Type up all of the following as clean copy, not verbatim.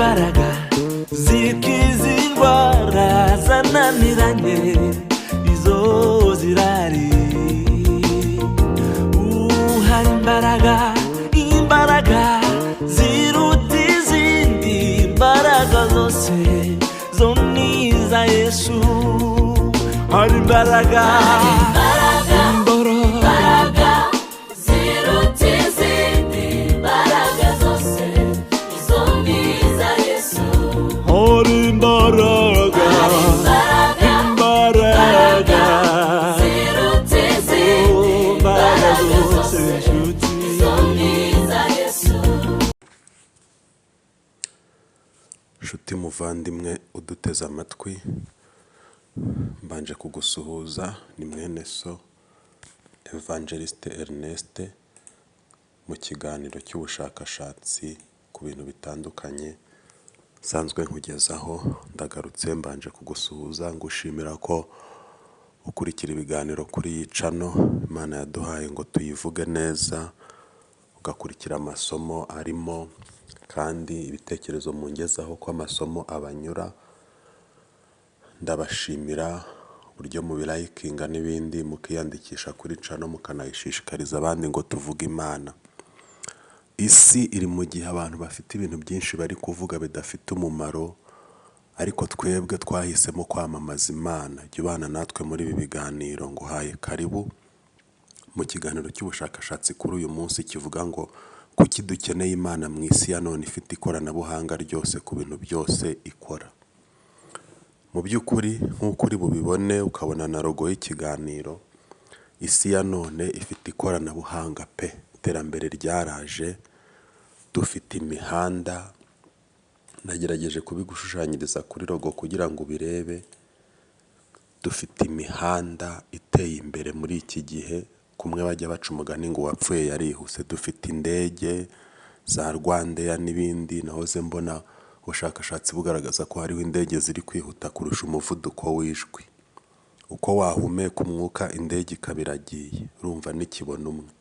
Imbaraga zikiza indwara zananiranye, izo zirahari. Hari imbaraga, imbaraga ziruta izindi imbaraga zose, zo ni iza Yesu. Hari imbaraga, imbaraga ziruta izindi mbaraga zose, izo ni iza Yesu. Hari imbaraga, imbaraga ziruta izindi imbaraga mbaraga zose, zose, inshuti. Izo ni iza Yesu. Nshuti muvandimwe uduteze amatwi, mbanje kugusuhuza. Ni mwene so Evangeliste Ernest mu kiganiro cy'ubushakashatsi ku bintu bitandukanye nsanzwe nkugezaho. Ndagarutse, mbanje kugusuhuza, ngushimira ko ukurikira ibiganiro kuri iyi channel Imana yaduhaye ngo tuyivuge neza, ugakurikira amasomo arimo, kandi ibitekerezo mungezaho ko amasomo abanyura, ndabashimira uburyo mubirayikinga n'ibindi, mukiyandikisha kuri channel, mukanayishishikariza abandi ngo tuvuge Imana. Isi iri mu gihe abantu bafite ibintu byinshi bari kuvuga bidafite umumaro, ariko twebwe twahisemo kwamamaza Imana. Jya ubana natwe muri ibi biganiro, nguhaye karibu mu kiganiro cy'ubushakashatsi kuri uyu munsi kivuga ngo: kuki dukeneye Imana mu isi ya none ifite ikoranabuhanga ryose ku bintu byose ikora? Mu by'ukuri, nk'uko uri bubibone ukabona na logo y'ikiganiro, isi ya none ifite ikoranabuhanga pe! Iterambere ryaraje, dufite imihanda, nagerageje kubigushushanyiriza kuri logo kugira ngo ubirebe. Dufite imihanda iteye imbere muri iki gihe, kumwe bajya baca umugani ngo uwapfuye yarihuse. Dufite indege za RwandAir n'ibindi, nahoze mbona ubushakashatsi bugaragaza ko hariho indege ziri kwihuta kurusha umuvuduko w'ijwi. Uko wahumeka umwuka, indege ikaba iragiye, urumva ntikibona umwe.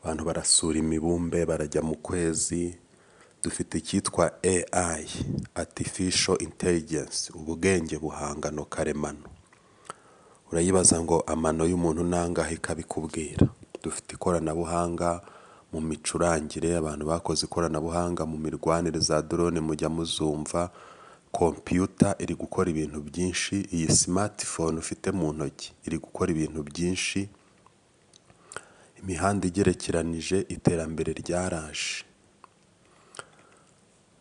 Abantu barasura imibumbe, barajya mu kwezi, dufite icyitwa AI, Artificial Intelligence, ubwenge buhangano karemano. Urayibaza ngo amano y'umuntu ni angahe, ikabikubwira. Dufite ikoranabuhanga mu micurangire, abantu bakoze ikoranabuhanga mu mirwanire, za drone mujya muzumva, kompiyuta iri gukora ibintu byinshi, iyi smartphone ufite mu ntoki iri gukora ibintu byinshi, imihanda igerekeranije, iterambere ryaraje.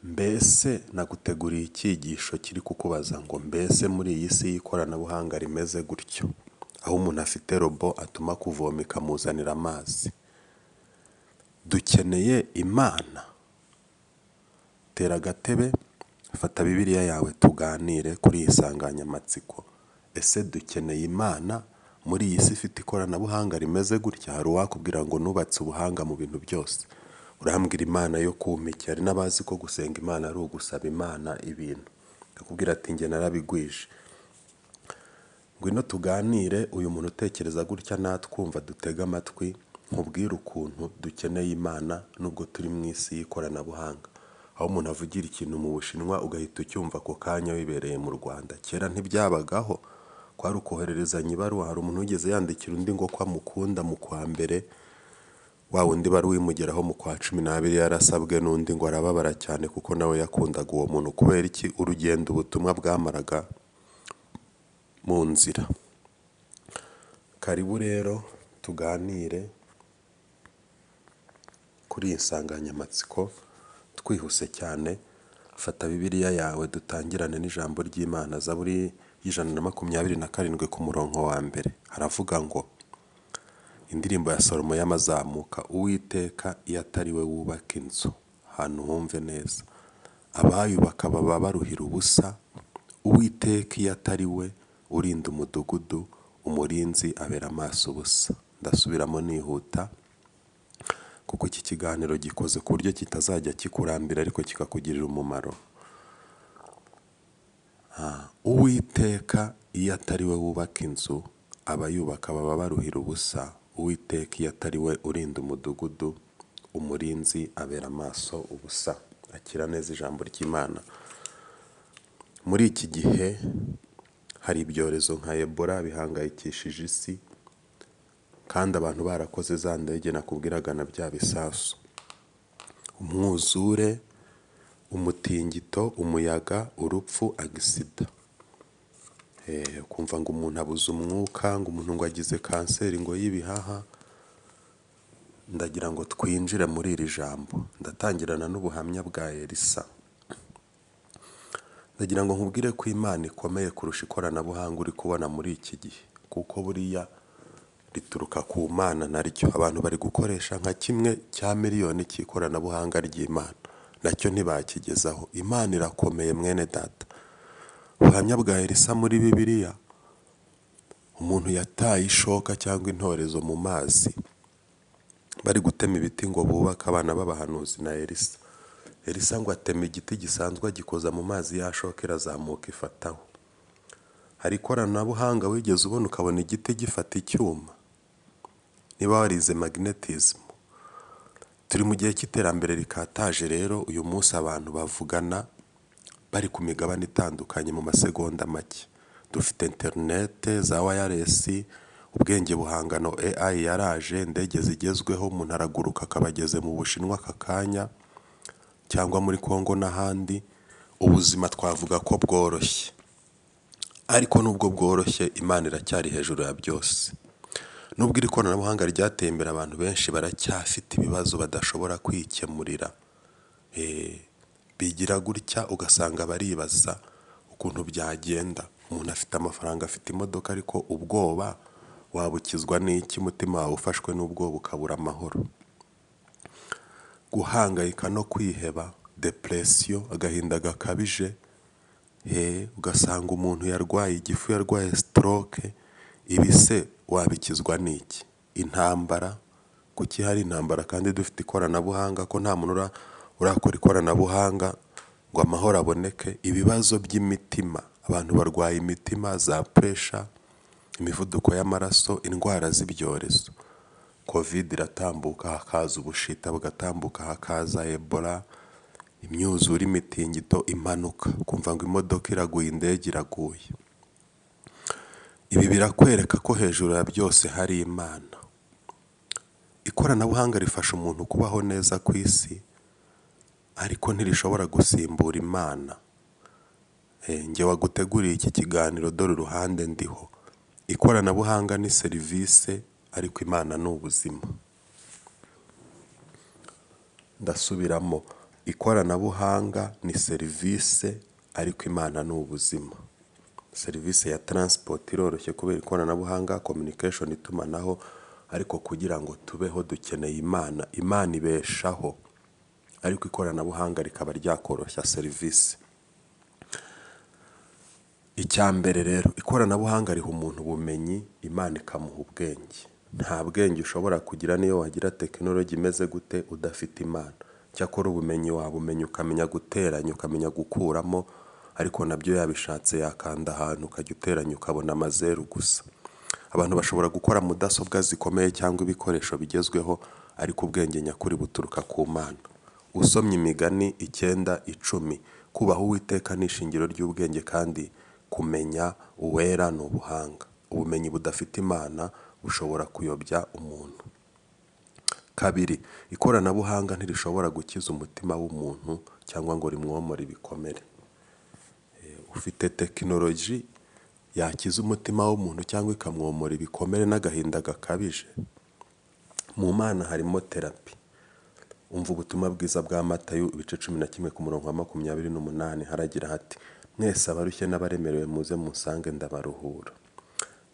Mbese naguteguriye icyigisho kiri kukubaza ngo: mbese muri iyi si y'ikoranabuhanga rimeze gutyo, aho umuntu afite robot atuma kuvoma ikamuzanira amazi, dukeneye Imana? Tera agatebe, fata Bibiliya yawe, tuganire kuri iyi nsanganyamatsiko. Ese dukeneye Imana muri iyi si ifite ikoranabuhanga rimeze gutya? Hari uwakubwira ngo nubatse ubuhanga mu bintu byose, urambwira Imana yo kumpa iki? Hari n'abazi ko gusenga Imana ari ugusaba Imana ibintu, akakubwira ati njye narabigwije. Ngwino tuganire, uyu muntu utekereza gutya natwumva, dutege amatwi, nkubwire ukuntu dukeneye Imana nubwo turi mu isi y'ikoranabuhanga, aho umuntu avugira ikintu mu Bushinwa ugahita ucyumva ako kanya wibereye mu Rwanda. Kera ntibyabagaho, kwari ukohererezanya ibaruwa. Hari umuntu wigeze yandikira undi ngo ko amukunda mu kwa mbere, wa wundi ibaruwa imugeraho mu kwa 12 yarasabwe n'undi, ngo arababara cyane kuko nawe yakundaga uwo muntu. Kubera iki? Urugendo ubutumwa bwamaraga mu nzira. Karibu rero tuganire kuri iyi nsanganyamatsiko twihuse cyane. Fata Bibiliya yawe, dutangirane n'ijambo ry'Imana. Zaburi y'127 ku murongo wa mbere haravuga ngo, indirimbo ya Salomo y'amazamuka: Uwiteka iyo atari we wubaka inzu, ahantu humve neza, abayubaka baba baruhira ubusa. Uwiteka iyo atari we urinda umudugudu, umurinzi abera amaso ubusa. Ndasubiramo nihuta kuko iki kiganiro gikoze ku buryo kitazajya kikurambira ariko kikakugirira umumaro. Uwiteka iyo atari we wubaka inzu, abayubaka baba baruhira ubusa. Uwiteka iyo atari we urinda umudugudu, umurinzi abera amaso ubusa. Akira neza ijambo ry'Imana. Muri iki gihe hari ibyorezo nka Ebola bihangayikishije isi, kandi abantu barakoze za ndege nakubwiraga na bya bisasu. Umwuzure, umutingito, umuyaga, urupfu, agisida. Ukumva ngo umuntu abuze umwuka, ngo umuntu ngo agize kanseri ngo y'ibihaha. Ndagira ngo twinjire muri iri jambo. Ndatangirana n'ubuhamya bwa Elisa. Ndagira ngo nkubwire ko Imana ikomeye kurusha ikoranabuhanga uri kubona muri iki gihe, kuko buriya rituruka ku Mana naryo. Abantu bari gukoresha nka kimwe cya miliyoni cy'ikoranabuhanga ry'Imana, nacyo ntibakigezaho. Imana irakomeye mwene data. Ubuhamya bwa Elisa muri Bibiliya, umuntu yataye ishoka cyangwa intorezo mu mazi, bari gutema ibiti ngo bubake abana b'abahanuzi na Elisa. Elisa ngo atema igiti gisanzwe agikoza mu mazi, ya shoka irazamuka ifataho. Hari ikoranabuhanga wigeze ubona ukabona igiti gifata icyuma? Niba warize magnetism. Turi mu gihe cy'iterambere rikataje rero, uyu munsi abantu bavugana bari ku migabane itandukanye mu masegonda make. Dufite interinete za wireless, ubwenge buhangano AI yaraje, indege zigezweho, umuntu araguruka akaba ageze mu Bushinwa aka kanya cyangwa muri Congo n'ahandi. Ubuzima twavuga ko bworoshye, ariko nubwo bworoshye Imana iracyari hejuru ya byose. Nubwo iri koranabuhanga ryateye imbere, abantu benshi baracyafite ibibazo badashobora kwikemurira. Bigira gutya ugasanga baribaza ukuntu byagenda. Umuntu afite amafaranga, afite imodoka, ariko ubwoba wabukizwa n'iki? Umutima wawe ufashwe n'ubwoba ukabura amahoro. Guhangayika no kwiheba, depression, agahinda gakabije, ugasanga umuntu yarwaye igifu, yarwaye stroke, ibi se wabikizwa n'iki? Intambara, kuki hari intambara kandi dufite ikoranabuhanga, ko nta muntu urakora ikoranabuhanga ngo amahoro aboneke? Ibibazo by'imitima, abantu barwaye imitima, za pressure, imivuduko y'amaraso, indwara z'ibyorezo. Covid iratambuka, hakaza ubushita bugatambuka, hakaza Ebola, imyuzure, imitingito, impanuka, ukumva ngo imodoka iraguye, indege iraguye. Ibi birakwereka ko hejuru ya byose hari Imana. Ikoranabuhanga rifasha umuntu kubaho neza ku isi, ariko ntirishobora gusimbura Imana. Njye waguteguriye iki kiganiro, dore uruhande ndiho. Ikoranabuhanga ni serivisi, ariko Imana ni ubuzima. Ndasubiramo, ikoranabuhanga ni serivisi, ariko Imana ni ubuzima. Serivisi ya transport iroroshye kubera ikoranabuhanga, communication, itumanaho, ariko kugira ngo tubeho dukeneye Imana. Imana ibeshaho, ariko ikoranabuhanga rikaba ryakoroshya serivisi. Icya mbere rero, ikoranabuhanga riha umuntu ubumenyi, Imana ikamuha ubwenge. Nta bwenge ushobora kugira niyo wagira tekinoloji imeze gute udafite Imana. Cyakora ubumenyi wabumenya, ukamenya guteranya, ukamenya gukuramo, ariko nabyo yabishatse yakanda ahantu ukajya uteranya ukabona amazeru gusa. Abantu bashobora gukora mudasobwa zikomeye cyangwa ibikoresho bigezweho, ariko ubwenge nyakuri buturuka ku Mana. Usomye Imigani 9:10, kubaha Uwiteka ni ishingiro ry'ubwenge kandi kumenya Uwera ni ubuhanga. Ubumenyi budafite Imana bushobora kuyobya umuntu. Kabiri, ikoranabuhanga ntirishobora gukiza umutima w'umuntu cyangwa ngo rimwomore ibikomere. Ufite tekinoloji yakiza umutima w'umuntu cyangwa ikamwomora ibikomere n'agahinda gakabije? Mu Mana harimo therapy. Umva ubutumwa bwiza bwa Matayo ibice 11 ku murongo wa 28, haragira hati: mwese abarushye n'abaremerewe muze munsange ndabaruhura.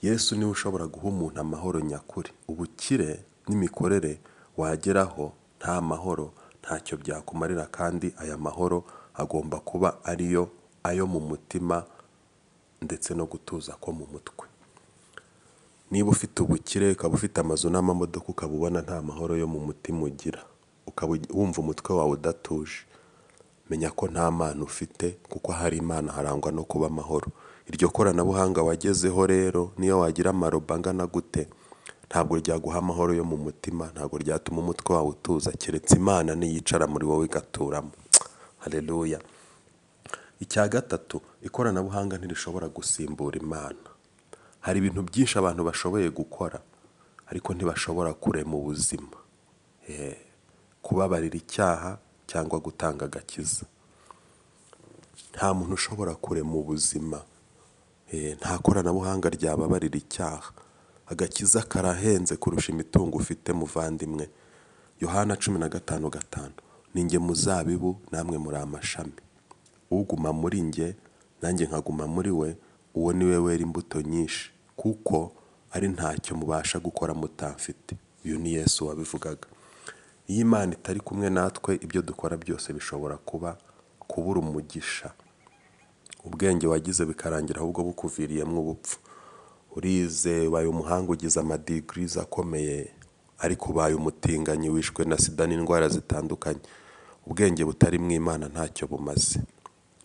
Yesu niwe ushobora guha umuntu amahoro nyakuri. Ubukire n'imikorere wageraho nta mahoro ntacyo byakumarira, kandi aya mahoro agomba kuba ariyo ayo mu mutima ndetse no gutuza ko mu mutwe. Niba ufite ubukire, ukaba ufite amazu n'amamodoka, ukaba ubona nta mahoro yo mu mutima ugira, ukaba wumva umutwe wawe udatuje, menya ko nta Mana ufite, kuko ahari Imana harangwa no kuba amahoro. Iryo koranabuhanga wagezeho rero, niyo wagira amarobo angana gute, ntabwo ryaguha amahoro yo mu mutima, ntabwo ryatuma umutwe wawe utuza, keretse Imana niyicara muri wowe igaturamo. Haleluya. Icya gatatu, ikoranabuhanga ntirishobora gusimbura Imana. Hari ibintu byinshi abantu bashoboye gukora, ariko ntibashobora kurema ubuzima, kubabarira icyaha cyangwa gutanga agakiza. Nta muntu ushobora kurema ubuzima, nta koranabuhanga ryababarira icyaha. Agakiza karahenze kurusha imitungo ufite, muvandimwe. Yohana 15:5: "Ni njye muzabibu, namwe muri amashami. Uguma muri njye nanjye nkaguma muri we, uwo ni we wera imbuto nyinshi, kuko ari ntacyo mubasha gukora mutamfite." Uyu ni Yesu wabivugaga. Iyo Imana itari kumwe natwe, ibyo dukora byose bishobora kuba kubura umugisha. Ubwenge wagize bikarangira ahubwo bukuviriyemo ubupfu. Urize, ubaye umuhanga, ugize amadegrees akomeye, ariko ubaye umutinganyi, wishwe na sida n'indwara zitandukanye. Ubwenge butari mu Imana ntacyo bumaze.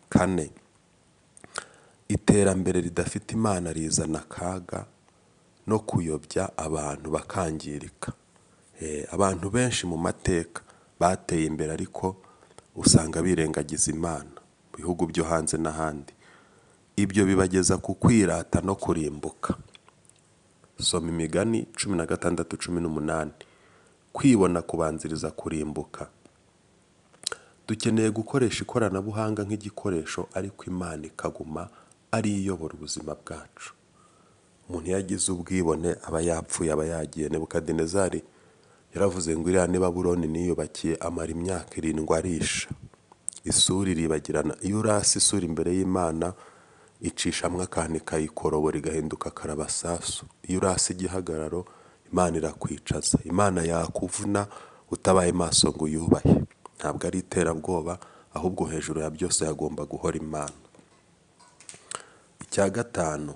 Kane, iterambere ridafite Imana rizana akaga no kuyobya abantu bakangirika. Abantu benshi mu mateka bateye imbere, ariko usanga birengagiza Imana mu bihugu byo hanze n'ahandi. Ibyo bibageza ku kwirata no kurimbuka. Soma Imigani 16:18. Kwibona kubanziriza kurimbuka. Dukeneye gukoresha ikoranabuhanga nk'igikoresho, ariko Imana ikaguma ari yo iyobora ubuzima bwacu. Umuntu iyo agize ubwibone aba yapfuye, aba yagiye. Nebukadinezari yaravuze ngo iriya ni Babuloni niyubakiye, amara imyaka 7 arisha. Isura iribagirana. Iyo urase isura imbere y'Imana, icishamo akantu ikayikorobora, igahinduka karabasasu. Iyo urase igihagararo, Imana irakwicaza. Imana yakuvuna utabaye maso ngo uyubahe. Ntabwo ari iterabwoba, ahubwo hejuru ya byose hagomba guhora Imana. Icya gatanu,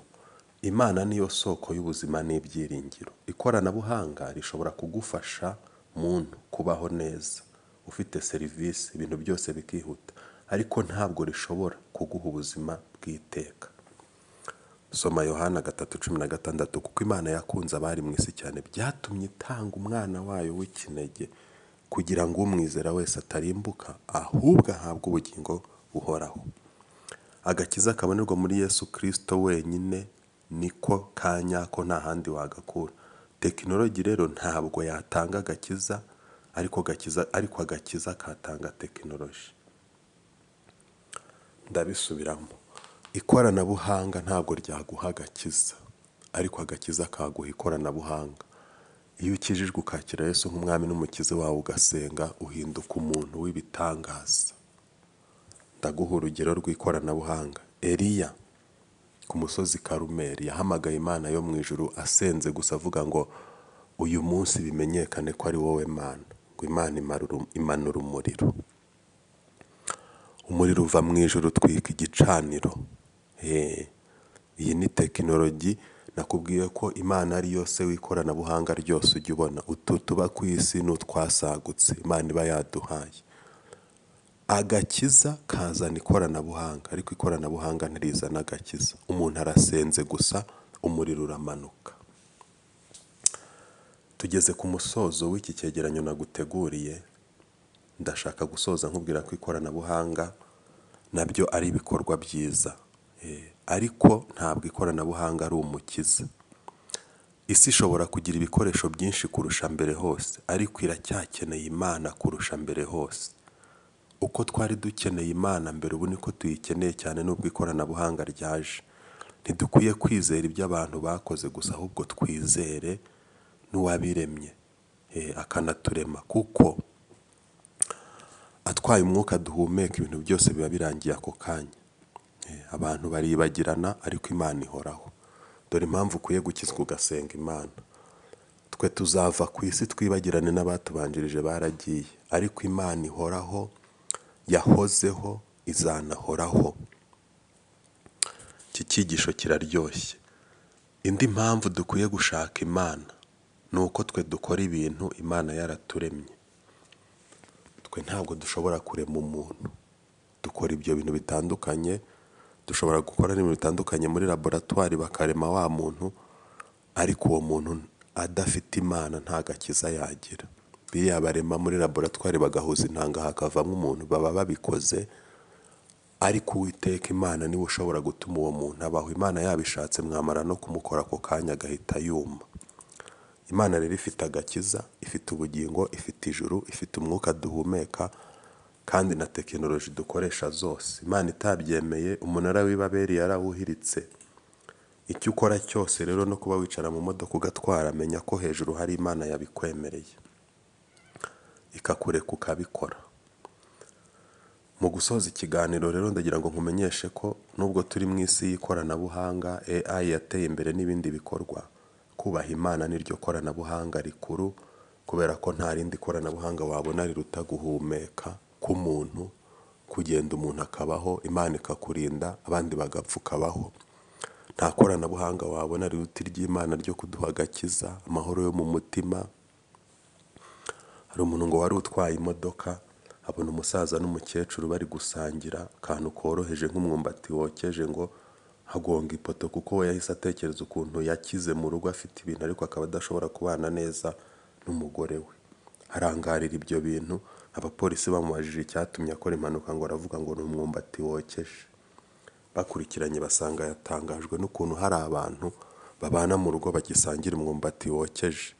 Imana niyo soko y'ubuzima n'ibyiringiro. Ikoranabuhanga rishobora kugufasha muntu kubaho neza, ufite serivisi, ibintu byose bikihuta, ariko ntabwo rishobora kuguha ubuzima bw'iteka. Soma Yohana 3:16: "Kuko Imana yakunze abari mu isi cyane, byatumye itanga umwana wayo w'ikinege, kugira ngo umwizera wese atarimbuka, ahubwo ahabwe ubugingo buhoraho." Agakiza kabonerwa muri Yesu Kirisito wenyine niko ka nyako, nta handi wagakura. Tekinoloji rero ntabwo yatanga agakiza, ariko agakiza katanga tekinoloji. Ndabisubiramo: ikoranabuhanga ntabwo ryaguha agakiza, ariko agakiza kaguha ikoranabuhanga. Iyo ukijijwe, ukakira Yesu nk'umwami n'umukiza wawe, ugasenga, uhinduka umuntu w'ibitangaza. Ndaguha urugero rw'ikoranabuhanga. Eliya ku musozi Karumeli yahamagaye Imana yo mu ijuru, asenze gusa avuga ngo: "Uyu munsi bimenyekane ko ari wowe Mana." Ngo Imana imanura umuriro, umuriro uva mu ijuru utwika igicaniro. Iyi ni tekinoloji. Nakubwiye ko Imana ari yo se w'ikoranabuhanga ryose ujya ubona. Utu tuba ku isi n'utwasagutse Imana iba yaduhaye. Agakiza kazana ikoranabuhanga, ariko ikoranabuhanga ntirizana agakiza. Umuntu arasenze gusa, umuriro uramanuka. Tugeze ku musozo w'iki cyegeranyo naguteguriye. Ndashaka gusoza nkubwira ko ikoranabuhanga nabyo ari ibikorwa byiza, ariko ntabwo ikoranabuhanga ari umukiza. Isi ishobora kugira ibikoresho byinshi kurusha mbere hose, ariko iracyakeneye Imana kurusha mbere hose. Uko twari dukeneye Imana mbere, ubu niko tuyikeneye cyane nubwo ikoranabuhanga ryaje. Ntidukwiye kwizera ibyo abantu bakoze gusa, ahubwo twizere n'uwabiremye, akanaturema, kuko atwaye umwuka duhumeka, ibintu byose biba birangiye ako kanya. Abantu baribagirana, ariko Imana ihoraho. Dore impamvu ukwiye gukizwa, ugasenga Imana. Twe tuzava ku isi twibagirane, n'abatubanjirije baragiye, ariko Imana ihoraho, yahozeho, izanahoraho. Iki cyigisho kiraryoshye. Indi mpamvu dukwiye gushaka Imana ni uko twe dukora ibintu Imana yaraturemye. Twe ntabwo dushobora kurema umuntu. Dukora ibyo bintu bitandukanye, dushobora gukora n'ibintu bitandukanye muri laboratwari bakarema wa muntu, ariko uwo muntu adafite Imana nta gakiza yagira. Biriya barema muri laboratwari bagahuza intanga hakavamo umuntu, baba babikoze, ariko Uwiteka Imana niwe ushobora gutuma uwo muntu abaho. Imana yabishatse mwamara no kumukora ako kanya agahita yuma. Imana rero ifite agakiza, ifite ubugingo, ifite ijuru, ifite umwuka duhumeka, kandi na tekinoloji dukoresha zose. Imana itabyemeye, umunara w'i Babeli yarawuhiritse. Icyo ukora cyose rero, no kuba wicara mu modoka ugatwara, menya ko hejuru hari Imana yabikwemereye, ikakureka ukabikora. Mu gusoza ikiganiro rero, ndagira ngo nkumenyeshe ko nubwo turi mu isi y'ikoranabuhanga, AI yateye imbere n'ibindi bikorwa, kubaha Imana niryo koranabuhanga rikuru, kubera ko nta rindi koranabuhanga wabona riruta guhumeka k'umuntu, kugenda umuntu akabaho, Imana ikakurinda, abandi bagapfa ukabaho. Nta koranabuhanga wabona riruta iry'Imana ryo kuduha agakiza, amahoro yo mu mutima. Hari umuntu ngo wari utwaye imodoka, abona umusaza n'umukecuru bari gusangira akantu koroheje nk'umwumbati wokeje, ngo hagonga ipoto, kuko we yahise atekereza ukuntu yakize mu rugo afite ibintu, ariko akaba adashobora kubana neza n'umugore we. Arangarira ibyo bintu. Abapolisi bamubajije icyatumye akora impanuka, ngo aravuga ngo ni umwumbati wokeje. Bakurikiranye basanga yatangajwe n'ukuntu hari abantu babana mu rugo bagisangira umwumbati wokeje.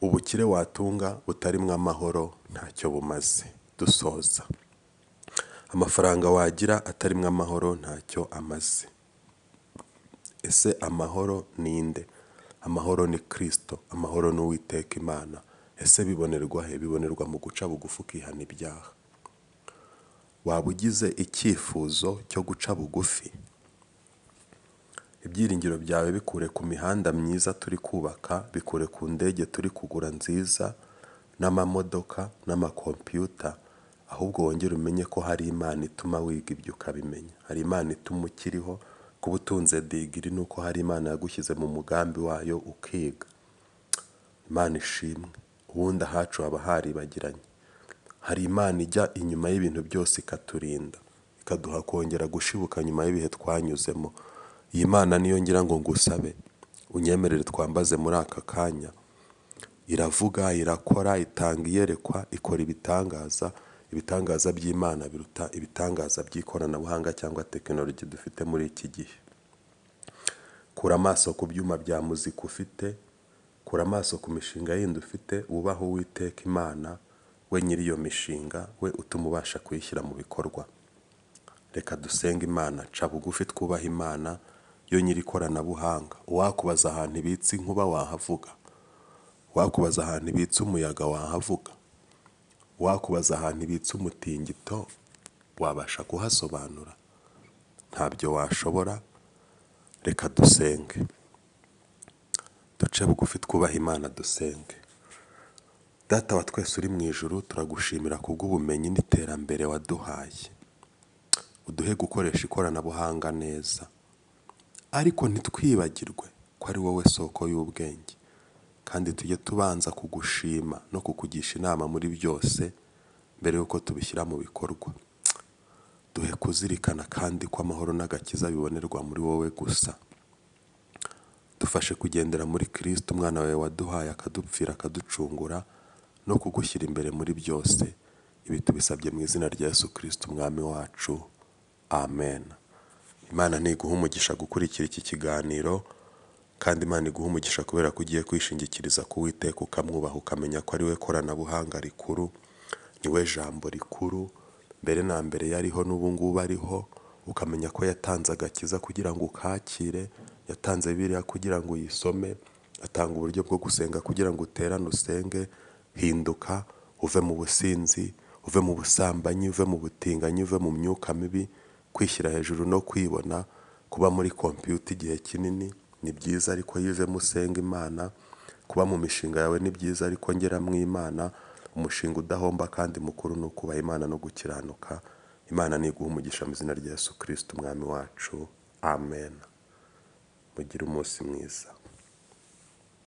Ubukire watunga butarimo amahoro ntacyo bumaze. Dusoza, amafaranga wagira atarimo amahoro ntacyo amaze. Ese amahoro ni nde? Amahoro ni Kirisito, amahoro ni Uwiteka Imana. Ese bibonerwa he? Bibonerwa mu guca bugufi ukihana ibyaha. Waba ugize icyifuzo cyo guca bugufi? Ibyiringiro byawe bikure ku mihanda myiza turi kubaka, bikure ku ndege turi kugura nziza, n'amamodoka n'amakompiyuta, ahubwo wongere umenye ko hari Imana ituma wiga ibyo ukabimenya. Hari Imana ituma ukiriho. Kuba utunze degree ni uko hari Imana yagushyize mu mugambi wayo ukiga. Imana ishimwe. Ubundi ahacu haba haribagiranye. Hari Imana ijya inyuma y'ibintu byose ikaturinda, ikaduha kongera gushibuka nyuma y'ibihe twanyuzemo. Iyi Mana niyo ngira ngo ngusabe unyemerere twambaze muri aka kanya. Iravuga, irakora, itanga iyerekwa, ikora ibitangaza. Ibitangaza by'Imana biruta ibitangaza by'ikoranabuhanga cyangwa tekinoloji dufite muri iki gihe. Kura amaso ku byuma bya muzika ufite, kura amaso ku mishinga yindi ufite, wubahe Uwiteka Imana, we nyiri iyo mishinga, we utuma ubasha kuyishyira mu bikorwa. Reka dusenge Imana. Ca bugufi twubahe Imana yo nyiri ikoranabuhanga. Uwakubaza ahantu ibitse inkuba wahavuga? Uwakubaza ahantu ibitse umuyaga wahavuga? Uwakubaza ahantu ibitse umutingito wabasha kuhasobanura? Ntabyo washobora. Reka dusenge, duce bugufi twubahe Imana, dusenge. Data wa twese uri mu ijuru, turagushimira kubw'ubumenyi n'iterambere waduhaye. Uduhe gukoresha ikoranabuhanga neza, ariko ntitwibagirwe ko ari wowe soko y'ubwenge, kandi tujye tubanza kugushima no kukugisha inama muri byose mbere y'uko tubishyira mu bikorwa. Duhe kuzirikana kandi ko amahoro n'agakiza bibonerwa muri wowe gusa. Dufashe kugendera muri Kirisito, umwana wawe waduhaye, akadupfira, akaducungura, no kugushyira imbere muri byose. Ibi tubisabye mu izina rya Yesu Kirisito umwami wacu, amen. Imana ntiguha umugisha gukurikira iki kiganiro, kandi Imana iguha umugisha kubera ko ugiye kwishingikiriza ku Uwiteka, ukamwubaha, ukamenya ko ari we koranabuhanga rikuru, ni we jambo rikuru, mbere na mbere yariho n'ubu ngubu ariho, ukamenya ko yatanze agakiza kugira ngo ukakire, yatanze Bibiliya kugira ngo uyisome, atanga uburyo bwo gusenga kugira ngo uterane usenge. Hinduka uve mu businzi, uve mu busambanyi, uve mu butinganyi, uve mu myuka mibi, kwishyira hejuru no kwibona. Kuba muri kompiyuta igihe kinini ni byiza, ariko yivemo usenga Imana. Kuba mu mishinga yawe ni byiza, ariko ngeramo Imana. Umushinga udahomba kandi mukuru ni ukubaha Imana no gukiranuka. Imana niguha umugisha mu izina rya Yesu Kirisito umwami wacu, amen. Mugire umunsi mwiza.